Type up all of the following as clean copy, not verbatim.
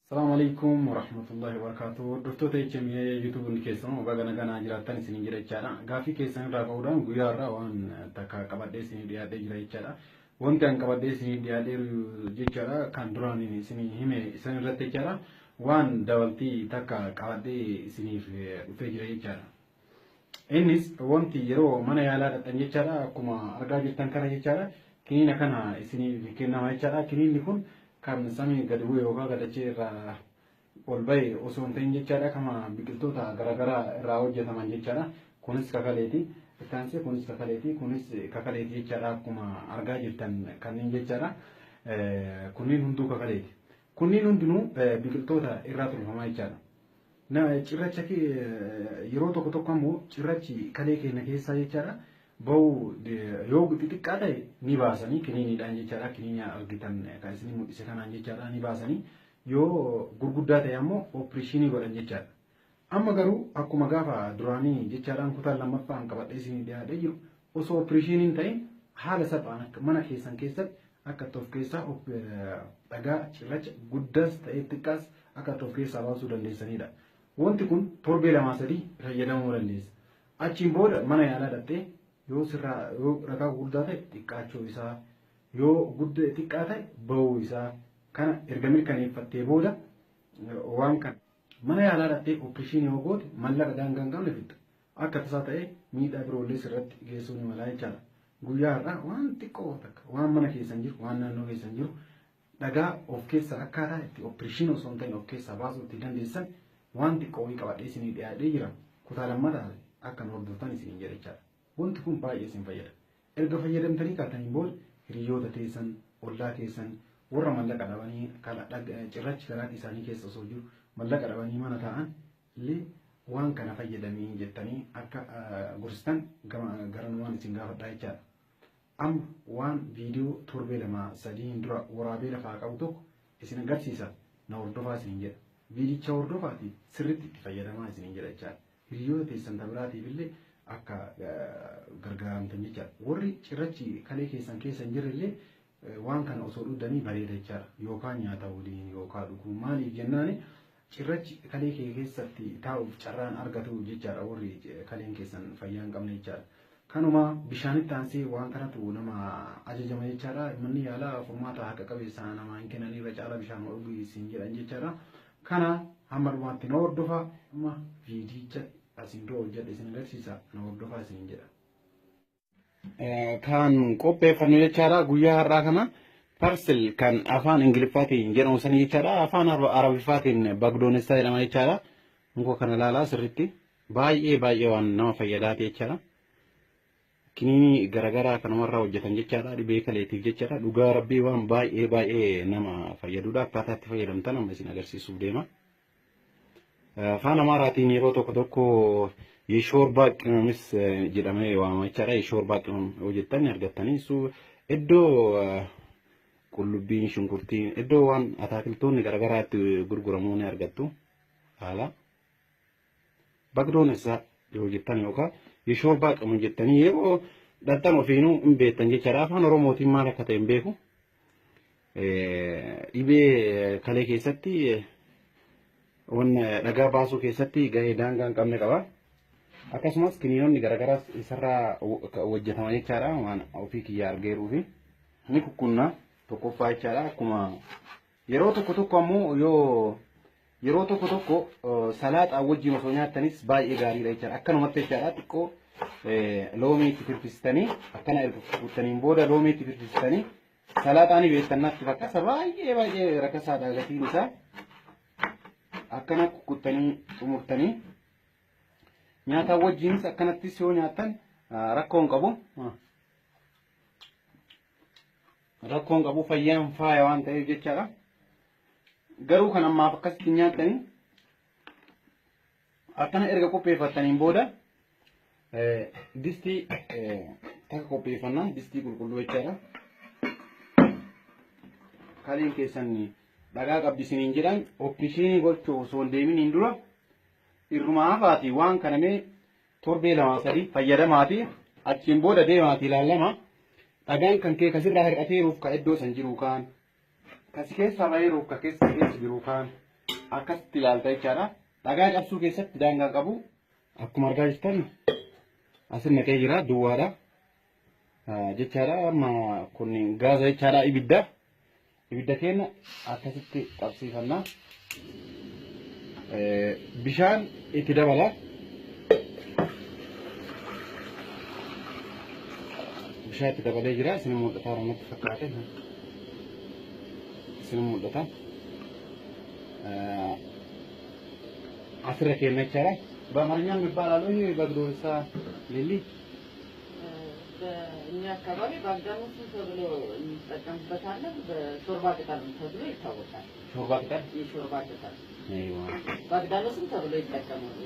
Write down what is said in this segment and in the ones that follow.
Salaamu alaikum warahmatullahi wabarakatuh. Hordoftoota HMA YouTube hundi keessanuu baga nagaan jiraattan isiniin jedha jechaadha. Gaaffii keessan irraa ka'uudhaan guyyaa irraa waan takka qabadhee isinii dhiyaadhee jira jechaadha. Wanti an qabadhee isinii dhiyaadheeru jechaadha kan duraan isinii hime isin irratti jechaadha. Waan dabaltii takka qabadhee isiniif dhufee jira jechaadha. Innis wanti yeroo mana yaalaa dhaqxan jechaadha akkuma argaa jirtan kana jechaadha. Kiniina kana isiniif kennama jechaadha. Kiniinni kun kan samii gadi bu'e yookaan gadachee irraa ol ba'e osoo hin ta'in jechaadha. Kama biqiltoota garaagaraa irraa hojjetaman jechaadha. Kunis kakaleeti. Ittaansee kunis kakaleeti. Kunis kakaleeti jechaadha. Akkuma argaa jirtan kanneen jechaadha. Kunneen hunduu kakaleeti. Kunniin hundinuu biqiltoota irraa tolfamaa jechaadha. Cirracha yeroo tokko tokko ammoo cirrachi kalee keenya keessaa jechaadha. Bahu yoo xixiqqaa ta'e ni baasanii kiniiniidhaan jechaadha. Kiniinii argitan kan isin mul'ise kanaan jechaadha ni baasanii. Yoo gurguddaa ta'e ammoo opereeshinii godhan jechaadha. Amma garuu akkuma gaafa duraanii jechaadhaan kutaan lammaffaan qabadhee isinii dhiyaatee jiru osoo opereeshiniin ta'in haala salphaan akka mana keessan keessatti akka itti of keessaa dhagaa cirracha guddaas ta'ee xiqqaas akka itti of keessaa baasuu dandeessanidha. Wanti kun torbee lamaa sadii fayyadamuu dandeessa. Achiin booda mana yaalaa dhaqxee yoo sirraa yoo dhagaa gurguddaa ta'e xiqqaachuu isaa yoo guddaa xiqqaa ta'e bahuu isaa kana erga mirkaneeffattee booda waan kana mana yaalaa dhaqxee opereeshinii yoo goote mallaqa daangaa hin qabne fixxa. Akka tasaa ta'e miidhaa biroollee sirratti geessuu ni mala jechaadha. Guyyaa har'aa waan xiqqoo takka waan mana keessan jiru waan naannoo keessan jiru dhagaa of keessaa akkaataa itti opereeshinii osoo hin ta'in of keessaa baasuu itti dandeessan waan xiqqoo wayii qabadhee isinii dhiyaadhee jira. Kutaa lammataa akka nu hordoftan isiniin jedha jechaadha. Wanti kun baay'ee isin fayyada. Erga fayyadamtanii kaataniin booda hiriyoota teessan, ollaa keessan, warra mallaqa dhabanii cirrachi garaa isaanii keessa osoo jiru mallaqa dhabanii mana taa'an illee waan kana fayyadamii jettanii akka gorsitan garanumaan isin gaafadhaa jechaadha. Amma waan viidiyoo torbee lama sadiin dura waraabee lafaa qabu tokko isin agarsiisa na hordofaa isiniin jedha. Viidicha hordofaatii sirriitti itti fayyadamaa isiniin jedha jechaadha. Hiriyoota teessan biraatiif illee akka gargaaramtan jechaadha. Warri cirrachi kalee keessan keessa hin jirre illee waan kana osoo dhugdanii bareeda jechaadha. Yookaan nyaata waliin yookaan dhuguu maaliif jennaani cirrachi kalee kee keessatti taa'uuf carraan argatu jechaadha warri kaleen keessan fayyaa hin qabne jechaadha. Kanuma bishaanitti aansee waan kanatu nama ajajama jechaadha. Manni yaalaa furmaata haqa qabeessa nama hin kennan irra caala bishaan dhuguu isin jedhan jechaadha. Kana hamma dhumaatti na hordofaa. Amma viidicha asiin dura hojjedhe isin agarsiisa na hordofaa isin jedha. Kan qopheeffannu jechaadha guyyaa har'aa kana parsil kan afaan Ingiliffaatiin jedhamu sanii jechaadha. Afaan Arabiffaatiin bagdoonessaa jedhama jechaadha. Muka kana ilaalaa sirriitti baay'ee baay'ee waan nama fayyadaati jechaadha. Kiniinii garaagaraa kanumarraa hojjetan jechaadha. Dhibee kaleetiif jechaadha. Dhugaa rabbii waan baay'ee baay'ee nama fayyadudha. Akkaataa itti fayyadamtan amma isin agarsiisuuf deema. Afaan Amaaraatiin yeroo tokko tokko የሾርባ ቅመምስ jedhamee waamama jechaadha. የሾርባ ቅመም yoo jettan argattanii iddoo qullubbiin, shunkurtiin, iddoo waan ataakiltoonni garaagaraa itti gurguramuu ni argattu. Haala bagdoonessa yoo jettan yookaan የሾርባ ቅመም jettanii yeroo dhattan ofiinuu hin beektan jechaadha. Afaan Oromootiin maal akka ta'e hin beeku. Dhibee kalee keessatti wanna dhagaa baasuu keessatti gahee daangaa hin qabne qaba. Akkasumas kiniinonni garaagaraas isarraa hojjetama jechaadha. Waan ofii kiyya argeeruu fi ni kukkunna tokkoffaa jechaadha. Akkuma yeroo tokko tokko ammoo yoo yeroo tokko tokko salaaxaa wajjin osoo nyaattanis baay'ee gaariidha jechaadha. Akkanumatti jechaadha xiqqoo loomii itti firfistanii akkana erga kuttaniin booda loomii itti firfistanii salaaxaa ni beektan natti fakkaata baay'ee baay'ee rakkasaadha gatiin isaa. Akkana kukkuttanii xumurtanii nyaata wajjinis akkanattis yoo nyaattan rakkoo hin qabu. Rakkoo hin qabu fayyaan faaya waan ta'eef jechaadha. Garuu kan ammaaf akkasitti nyaattanii akkana erga qopheeffattaniin booda distii takka qopheeffannaa distii qulqulluu jechaadha. Kaleen keessan dhagaa qabdi isiniin jedhan opereeshinii gochuu osoo hin deeminiin dura irrumaa hafaati waan kana mee torbee lama sadii fayyadamaati achiin booda deemaati ilaallama. Dhagaan kan kee kasirraa hir'ateeruuf ka iddoo san jiru kaan kasi keessa baheeruuf ka keessa keessa jiru kaan Akkasitti ilaalta jechaadha. Dhagaa cabsuu keessatti daangaa qabu. Akkuma argaa jirtan asin naqee jira duwwaadha. Jechaadha amma kun gaaza jechaadha ibidda. Ibidda keenya akkasitti qabsiifanna. Bishaan itti dabala. Bishaan itti dabalee jira. Isin mul'ata natti fakkaate. Isin mul'ata. Asirra keenya jechaadha. በአማርኛ የሚባል ይሄ በግዶሳ ሊሊ በእኛ አካባቢ ባግዳኖስ ተብሎ እንጠቀምበታለን። በሾርባ ቅጠል ተብሎ ይታወቃል። ሾርባ ቅጠል የሾርባ ቅጠል አይዋ ባግዳኖስም ተብሎ ይጠቀማሉ።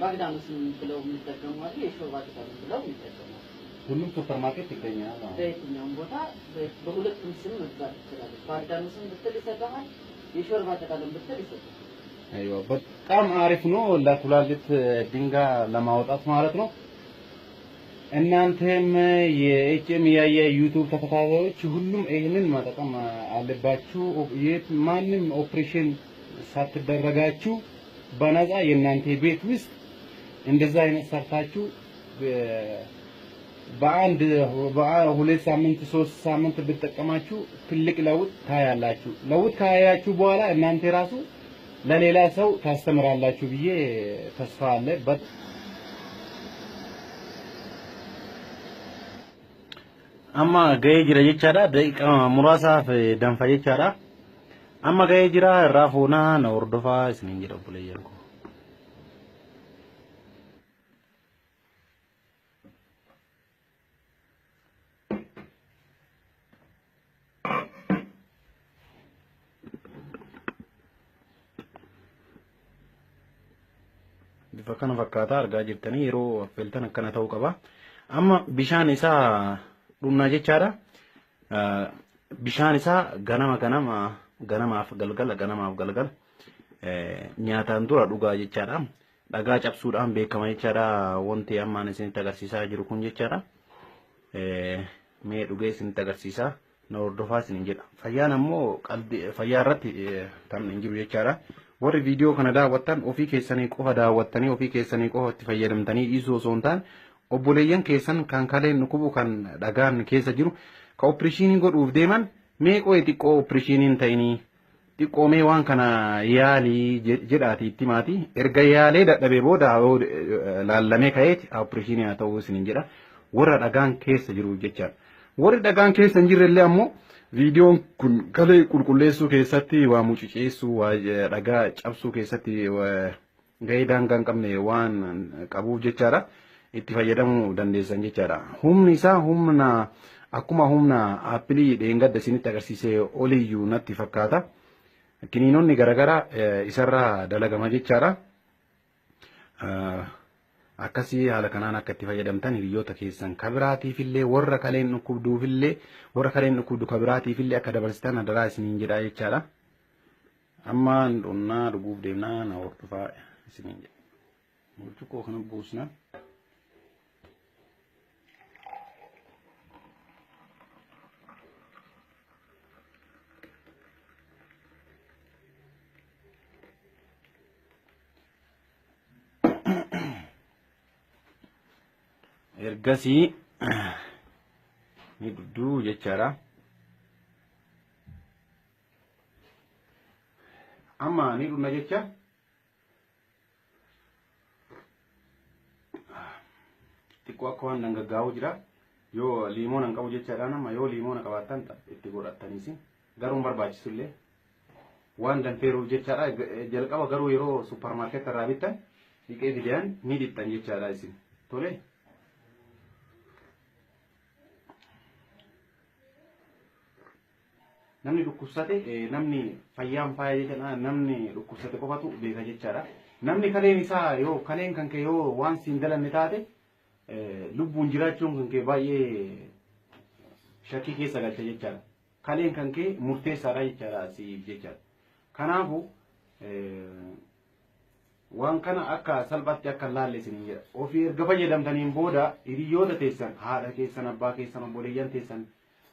ባግዳኖስም ብለው የሚጠቀሙ አሉ። የሾርባ ቅጠልም ብለው የሚጠቀሙ አሉ። ሁሉም ሱፐር ማርኬት ይገኛል። በየትኛውም ቦታ በሁለቱም ስም መግዛት ትችላለህ። ባግዳኖስም ብትል ይሰጥሃል፣ የሾርባ ቅጠልም ብትል ይሰጥሃል። አይዋ በጣም አሪፍ ነው ለኩላሊት ድንጋይ ለማውጣት ማለት ነው። እናንተም የኤችኤም ያየ ዩቲዩብ ተከታታዮች ሁሉም ይህንን መጠቀም አለባችሁ። የት ማንም ኦፕሬሽን ሳትደረጋችሁ በነፃ የእናንተ ቤት ውስጥ እንደዛ አይነት ሰርታችሁ በአንድ በሁለት ሳምንት 3 ሳምንት ብትጠቀማችሁ ትልቅ ለውጥ ታያላችሁ። ለውጥ ካያችሁ በኋላ እናንተ ራሱ ለሌላ ሰው ታስተምራላችሁ ብዬ ተስፋ አለ። Amma ga'ee jira jechaadha. Daqiiqaa muraasaaf danfa jechaadha. Amma ga'ee jira irraa foonaa na hordofaa isiniin jedha obboleeyyan koo. Bifa kana fakkaataa argaa jirtanii yeroo affeeltan akkana ta'uu qaba. Amma bishaan isaa dhumna jechaadha. Bishaan isaa ganama ganama ganamaaf galgala ganamaaf galgala nyaataan dura dhugaa jechaadha. Dhagaa cabsuudhaan beekama jechaadha. Wanti ammaan isinitti agarsiisaa jiru kun jechaadha. Mee dhugee isinitti agarsiisaa na hordofaa isiniin jedha. Fayyaan ammoo qalbii fayyaa irratti taphni hin jiru jechaadha. Warri viidiyoo kana daawwattan ofii keessanii qofa daawwattanii ofii keessanii qofa itti fayyadamtanii dhiisuu osoo hin taane obboleeyyan keessan kan kaleen dhukkubu kan dhagaan keessa jiru ka opereeshinii godhuuf deeman mee qo'ee xiqqoo opereeshiniin ta'inii xiqqoo mee waan kana yaalii jedhaati itti himaati. Erga yaalee dadhabee booda laallamee ka'eeti opereeshinii haa ta'uu isiniin jedha. Warra dhagaan keessa jiru jechaadha. Warri dhagaan keessa hin jirre illee ammoo viidiyoon kun kalee qulqulleessuu keessatti waa mucuceessuu waa dhagaa cabsuu keessatti gahee daangaa hin qabne waan qabuuf jechaadha. Itti fayyadamuu dandeessan jechaadha. Humni isaa humna akkuma humna aappilii dheengadda isinitti agarsiisee oliyyuu natti fakkaata. Kiniinonni garaagaraa isarraa dalagama jechaadha. Akkasii haala kanaan akka itti fayyadamtan hiriyoota keessan kabiraatiifillee warra kaleen dhukkubduufillee warra kaleen dhukkubdu kabiraatiifillee akka dabarsitan adaraa isiniin jedha jechaadha. Amma dhonnaa dhuguuf deemnaa na hordofaa isiniin jedha. Burcuqqoo kana buusna. Ergasii ni dhudduu jechaadha. Amma ni dhunna jecha. Xiqqoo akka waan dhangaggaa'uu jira. Yoo liimoon hin qabu jechaadha nama yoo liimoon qabaattan itti godhattaniis garuu hin barbaachisu illee waan danfeeruuf jechaadha. Jalqaba garuu yeroo supparmaarkeetti irraa bittan dhiqee fideen ni dhixxan jechaadha isin. Tole. Namni dhukkubsate namni fayyaan faaya jechaadha. Namni dhukkubsate qofatu beeka jechaadha. Namni kaleen isaa yoo kaleen kan kee yoo waan siin dalanne taate lubbuun jiraachuun kan kee baay'ee shakkii keessa galcha jechaadha. Kaleen kan kee murteessaadha jechaadha siif jechaadha. Kanaafuu waan kana akka salphaatti akka hin laalle isiniin jedha. Ofii erga fayyadamtaniin booda hiriyoota teessan haadha keessan abbaa keessan obboleeyyan teessan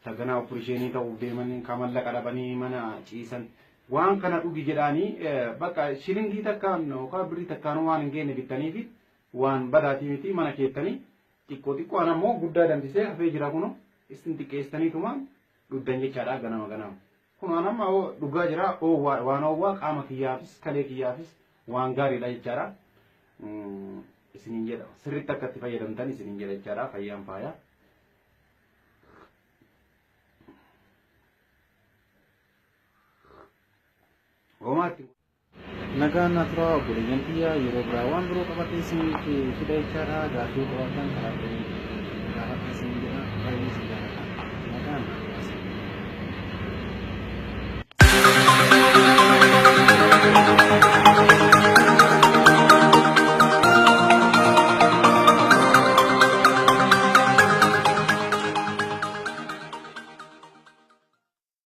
saganaa opereeshinii ta'uuf deeman kan mallaqa dhabanii mana ciisan Waan kana dhugi jedhaanii bakka shilingii takkaan yookaan birrii takkaan waan hin geenye bittaniifi waan badaatii miti mana keettanii xiqqoo xiqqoon ammoo guddaa danfisee hafee jira kunoo isin xiqqeessaniitumaan dhugdan jechaadha ganama ganama. Kun waan amma dhugaa jira oowwaa waan oowwaa qaama kiyyaafis kalee kiyyaafis waan gaariidha jechaadha. Isiniin jedha sirriitti akka itti fayyadamtan isiniin jedha jechaadha fayyaan faaya. Homaatti. Nagaan naa turaa obboleeyyan kiyya yeroo biraa waan biroo qabadhee isiniif fida jechaadha. Gaaffii qabaattan karaa